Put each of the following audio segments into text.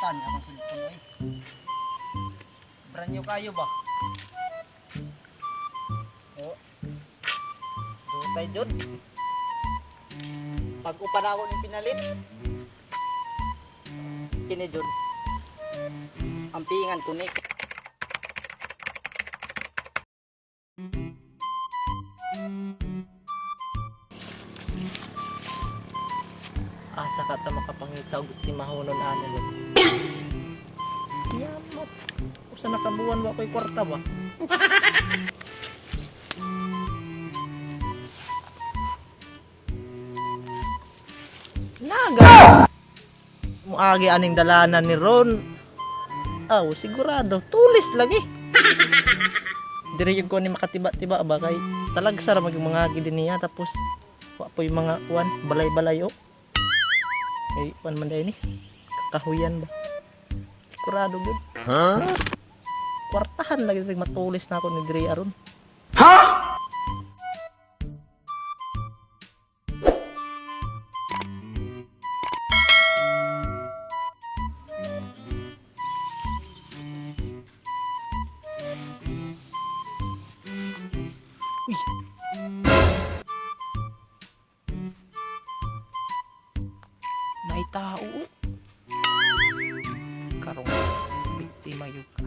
Tan akong cellphone oy. Brand new kayo ba? Oh. Dutay jud. Pag-upa na ako ng pinalit. Kini jud. Ampingan ko ni. Asa ka ta makapangita og timahonon ani ba? Yamat. Usa na ka buwan wa ko'y kwarta ba? Naga. Muagi aning dalanan ni Ron. Aw, sigurado tulis lagi. Dire yung ko ni makatiba-tiba ba kay talagsa ra magyung mga agi din niya, tapos wa po'y mga kuan balay-balay oh. Kay kuan man dahil ni kakahuyan ba. Sigurado gud. Huh? Kwartahan lagi sig matulis na ako ni Dre aron. Uy. Nay tao, oh. Karong biktima yun ka.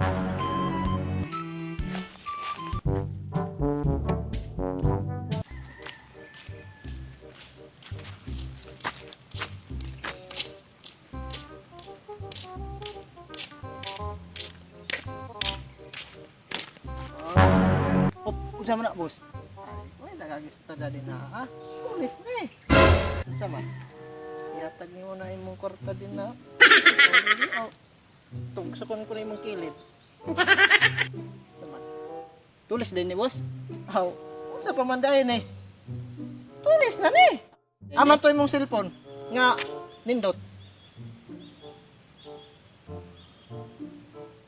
Oh, unsa man na, boss? Uy, nagagista na din na ah. Pulis na eh. Unsa man? Ihatag nimo na imong kwarta din na. Oh. Tugsokon ko na imong kilid. Unsa man? Tulis din ni boss. Aw, unsa pa man dayon eh. Tulis na ni. Aman to imong cellphone nga nindot.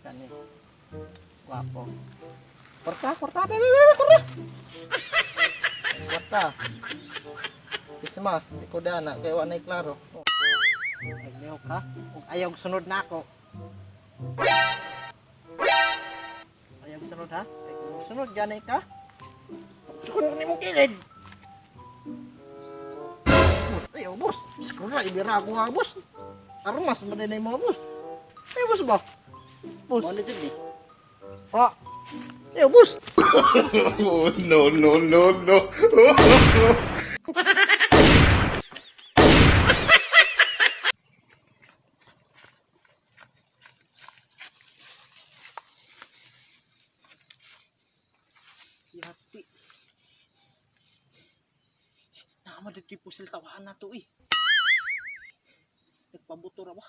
Kani. Gwapo. Kwarta, kwarta, bebe, bebe, kwarta. Kwarta. Christmas, di ko dana, kay wa na'y klaro. Oh. Naglihok ka. Ug ayaw sunod na ako. Ayaw sunod ha? Ay, kung sunod, ganay ka. Sukon ko nimong kilid. Boss, ay, oh, boss. Siguro, ibira ako nga, boss. Armas, man din mo, boss. Ay, boss ba? Boss. Mo na jud ni. Ah. Ay, oh, boss. Oh, no, no, no, no. Yati. Naman dito yung pusil tawahan na to eh. Nagpabuto ra ba?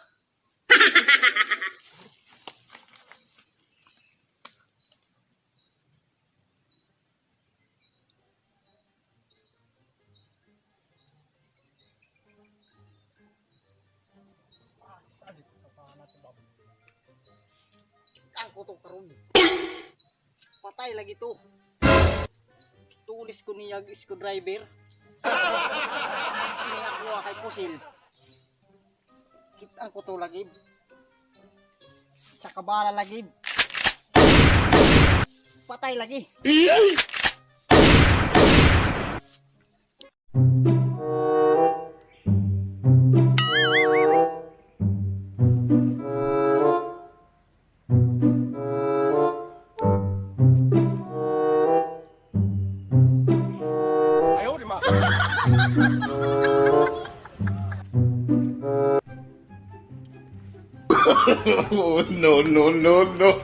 Asa dito tawahan na to ba? Ang kuto karon. Patay lagi to. Tulis ko niya screwdriver. Niya kuha kay pusil. Kitang kuto lagi. Sa kabala lagi. Patay lagi. Oh, no, no, no, no.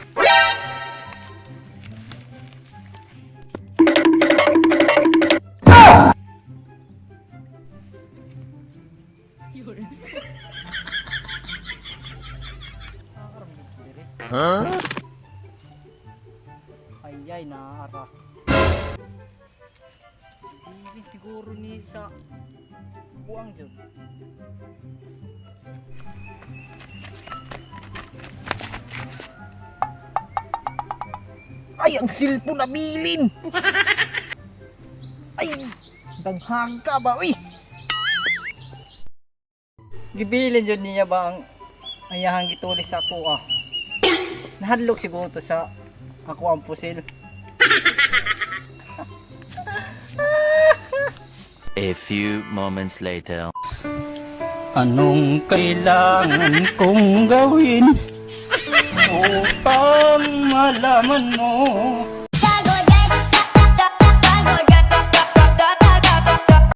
Huh? Ay ay naara. Hindi siguro ni sa buang jud. Ay, ang silpo na bilin! Ay, danghang ka ba, uy? Gibilin jud niya ba ang Ayahang gitulis sa ako ah. Nahadlok siguro to sa ako ang pusil. A few moments later. Anong kailangan kong gawin upang malaman mo?